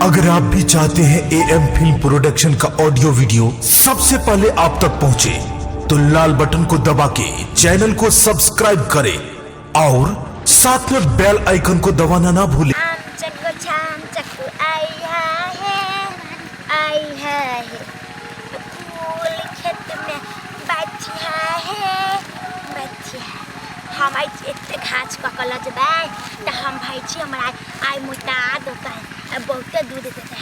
अगर आप भी चाहते हैं ए एम फिल्म प्रोडक्शन का ऑडियो वीडियो सबसे पहले आप तक पहुंचे, तो लाल बटन को दबा के चैनल को सब्सक्राइब करें और साथ में बेल आइकन को दबाना ना भूलें। आम चक्कू छाम चक्कू आई है, आई है। फूल खेत में बचिया है, बचिया। हम आई एते घास कऽ कऽ लऽ जेबै तऽ हम भाई छी, हमरा आइ मोटा देतै आ बहुते दूध देतै।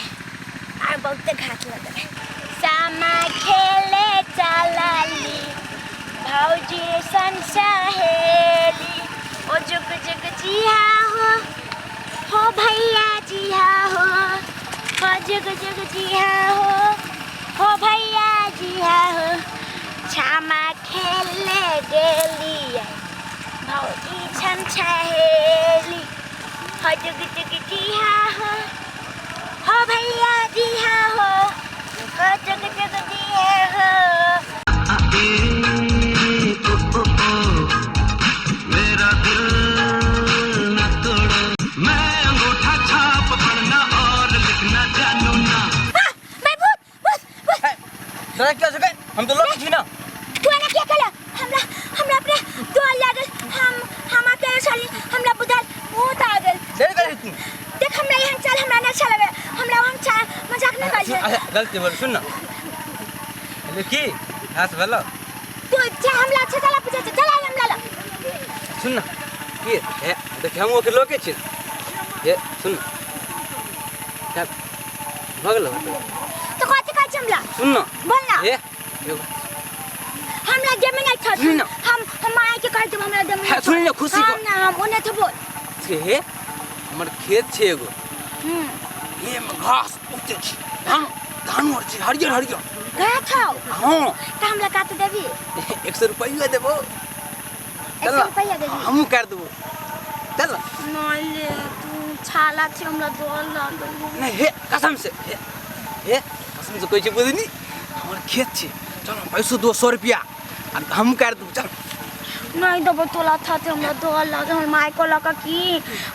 आइ बहुते घास लऽ जेबै। सामा खेले चलली भौजी सन सहेली, ओ जुग जुग जिया हो, हो भैया जिया हो, हो जुग जुग जिया हो, हो भैया जिया हो। छामा खेले गेलियै भौजी छन सहेली, हो जुग जुग जिया हो, हो भैया जिया हो, हो जुग जुग जिया हो। मेरा दिल न तोड़ो, मैं अंगूठा छाप पढ़ना और लिखना जानू ना। मैं भूत भूत भूत। तोरा क्या सके, हम तो लोग छी ना। तू एना किया केला? हमरा हमरा अपने डर लागल। हम अकेले छली, हमरा बुझायल भूत आ गेल। देर कर तू। देख, हमरा एहन चाल हमरा नहि अच्छा लगे। हमरा ओहन चाल मजाक नहि करिहे। अच्छा, गलती बोल, सुन ना। हेलो, की घास भेलो? तू जा, हमरा अच्छा चला पूछे छै, चला हमरा लग। सुन ना, की हे देख, हम ओके लोके छी। हे सुन ना, क्या भऽ गेलो? तो कथी कहै छै हमरा? सुन ना। बोल ना। हे एगो हमरा देमे नहि छ। सुन ना। हम माय के कह देब, हमरा देमे। हे, सुन ना, खुशी हम ना, हम ओने तो बोल। हे, हमर खेत छै एगो। हे में घास बहुते छै, धान धान आर छै हरियर हरियर। घास हौ? हाँ। तऽ हमरा काट देबी? 100 रुपैआ देबो। 100 रुपैआ देबी? हमहूँ काटि देबो, चल ना। नहीं ले, तू छाला छै, हमरा डर लागल। नहीं, हे कसम से, हे हे कसम से कहै छै बुझनी, हमर खेत छै, चल हम पैसो दो 100 रुपया आ हम काटि देबो, चल। नहीं देबो तोला था, ते हमरा डर लागल। हमर माय कहलक कि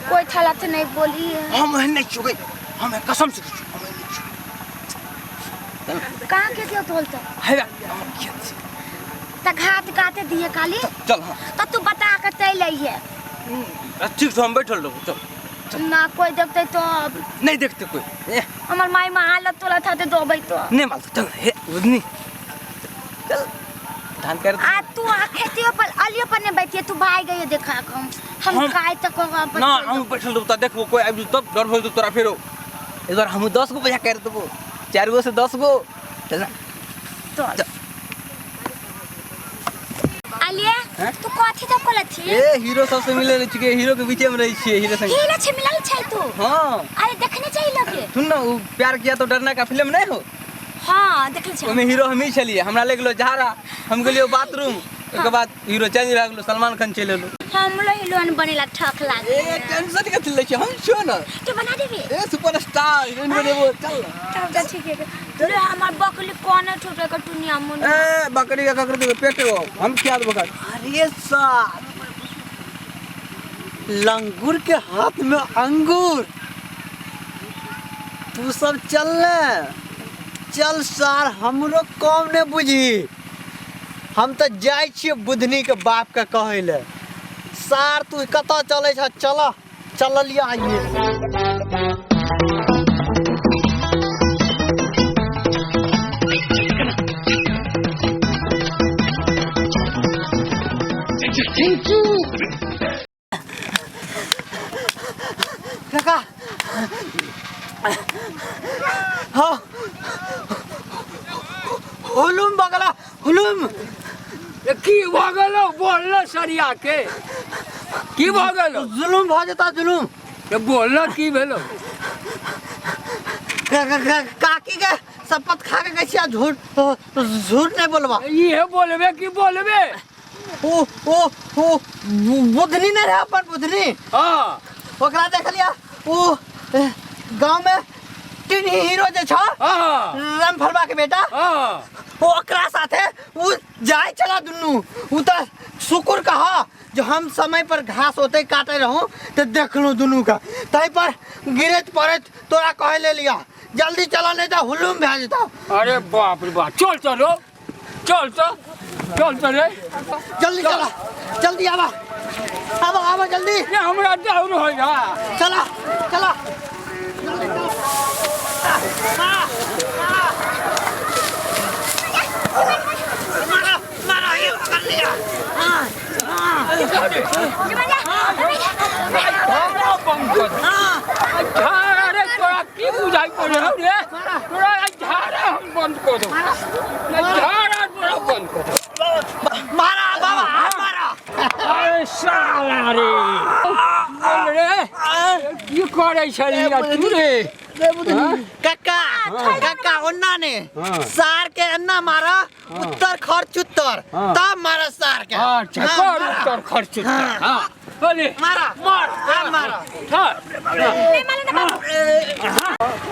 कोई थाला थे नहीं बोली। हम एहन नहि छियौ गै, हम एहन कसम से कहै छियौ, हम एहन नहि छियौ। कहाँ खेत हो तोल? तो हे हमर खेत छै। त घात काटे दिए काली। चल, हाँ। त तू बता के चल अइहे। ठीक छै, हम बैठल रहबो, चल। ना कोई देखते तो अब। नहीं देखते कोई। ए हमर माय महालत तोला था ते देबै तो। नहीं मालूम, चल हे बुझनी, चल धान कर। आ तू आ खेतियो पर अलियो पर नहीं बैठिए, तू भाग गई देखा हम हम- काय तक अपन। ना, हम बैठल रहबो त देखबो, कोई आबि जेतौ तब डर भऽ जेतौ तोरा। फेरो इधर हम 10 गो पैसा काटि देबो, 4 गो से 10 गो, चल ना। चल अलिए। हैं? तू कथी तक कोला थी? ए हीरो सबसे मिले रहै छियै, हीरो के बीचे में रहै छियै, हीरो संग। हीरो छे मिलल छै तू? हाँ। अरे देखने चाहिए लोग के। सुन ना, वो प्यार किया तो डरना का फिल्म नहीं हो? हाँ, देखले छै। ओहिमे हीरो हमही छलियै। हमरा ले गेलो झाड़ा, हम गेलियो बाथरूम, ओहिके बाद हीरो चेंज भए गेलो, सलमान खान चलि एलो। हमरो हीरोइन बनेला ठक लागे। ए टेंशन कथी लै छी, हम छियो ना। तू बना देबी? ए सुपरस्टार हीरोइन बनेबो, चल ना। तब तो ठीक है। रे हमर बकली कोने छूटे के टुनिया मुन। ए बकरी का ककर देबे पेट हो, हम खिया देबो का। अरे सार, लंगूर के हाथ में अंगूर। तू सब चल ने, चल सार, हमरो कम ने बुझी। हम तऽ जाइ छियै बुधनी के बाप के कहै ले। सार, तू कतऽ चलै छ? चल, चललियै आइए। काका, हाँ, हुलुम बगला हुलुम। ए, की भऽ गेलौ? बोललो सरिया के, की भऽ गेलौ? जुलुम भऽ जेता, जुलुम। ए, बोललो, की भेलौ? काकी के शपथ खा के कहै छियै, झूठ झूठ नहीं बोलबा। इहे बोलबे की बोलबे? ओ ओ ओ बुधनी नहीं रहे अपन बुधनी? हाँ। ओकरा देखलिया, ओ गांव में तीन हीरो जे छ, रामफलबा के बेटा, हाँ। ओ ओकरा साथे उ जाय छला दुनू। उ त शुक्र कहा जो हम समय पर घास ओते काटे रहूं तो देखलूं दुनू का ताहि पर गिरैत पड़ैत तोरा कहे ले लिया जल्दी चला नहीं तो हुलुम भए जेता। अरे बाप रे बाप, चल चलो चल तो चल चल रे, जल्दी चला, जल्दी आवा आवा आवा जल्दी। ये हमरा दौड़ हो जा, चला चला जल्दी चला। मारा मारा ये पकड़ लिया। अरे तोरा की बुझाई पड़े हौ रे, तोरा झाड़ा हम बंद कर दो, झाड़ा तोरा बंद कर दो। मारा बाबा मारा। अरे साला रे, बोल रे की करे छली तू रे? काका काका ओन्ना ने सार के अन्ना मारा उत्तर खर्च उत्तर तब मारा सार के। अच्छा कर उत्तर खर्च उत्तर। हां बोले मारा मार हां मारा। ले मारे ना बाबू।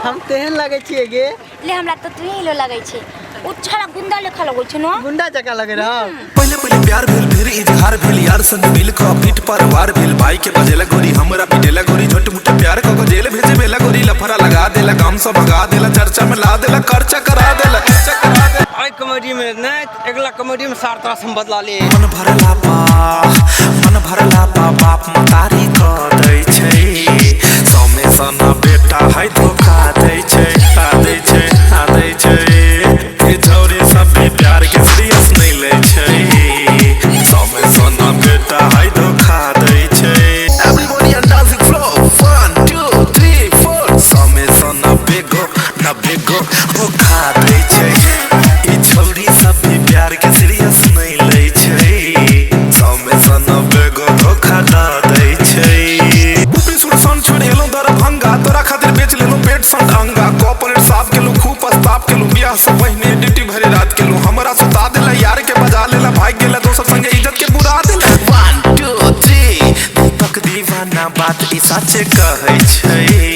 हम तेहन लगे छिए गे? ले हमरा तो तू ही लो लगे छे, उ छड़ा गुंडा लेखा लगै छे न। गुंडा जका लगे रहा। पहले पहले प्यार भेल फिर इजहार भेल, यार संग मिल क पीठ पर वार भेल, भाई के बजेला गोरी हमरा पिटेला गोरी, झट मुठ प्यार क जेल भेजे बेला गोरी, लफड़ा लगा देला गाम से भगा देला, चर्चा में ला देला खर्चा करा देला खर्चा करा देला। आई कॉमेडी में नहीं अगला कॉमेडी में सार तरह से बदला ले। मन भरला पा मन भरला पा बाप मतारी क दै छै, सौ में सना बेटा है धोखा दै छै, आ दै छै आ दै छै। ये छौरी सब भी प्यार के सीरियस नहीं ले छै, सौ में सना बेटा है धोखा दै छै। Everybody on dancing floor 1 2 3 4, सौ में सना बेगो ना बेगो धोखा दै छै। ये छौरी सब भी प्यार के सीरियस नहीं ले छै, सौ में सना बेगो धोखा दै छै। ऊपरी सुर सन छोड़ एलौं दरभंगा, तोरा खातिर बेच लेलौं पेट सन अंगा, कॉपरेट साफ केलौं खूब पछताप केलौं, बियाह से पहिने ड्यूटी भरी रात केलौं, हमरा सुता देला यार के बजा लेला, भाग गेला दोसर संगे इज्जत के बुरा देला। 1 2 3 दीपक दीवाना बात ई सच कहै छै।